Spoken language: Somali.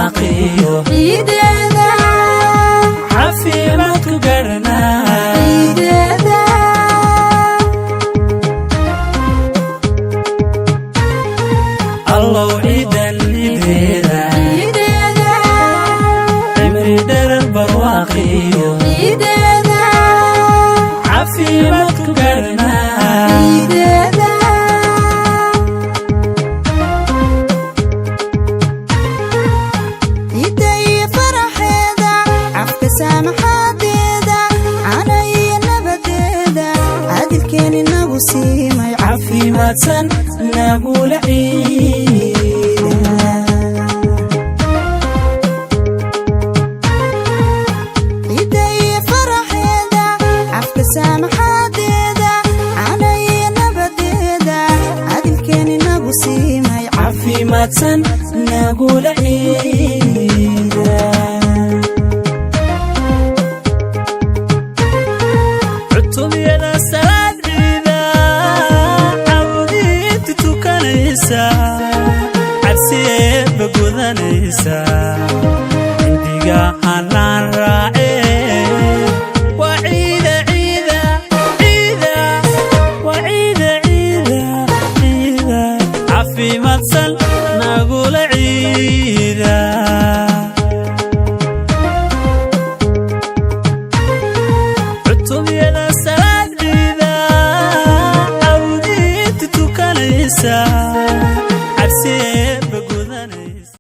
Barwaaqiyo ciideeda, caafimaadku garanaa. Ciideeda. Allow ciidan ciideeda, ciideeda, cimri dherer barwaaqiyo ciideeda, caafimaadku garanaa. Ciideeda. Ciidda iyo faraxeeda, cafka saamaxaadeeda, cana iyo nabadeeda, cadilkeen inagu siimay. Caafimaadsan nagula ciida. Ciidda iyo faraxeeda, cafka saamaxaadeeda, cana iyo nabadeeda, cadilkeen inagu siimay. Caafimaadsan nagula ciida.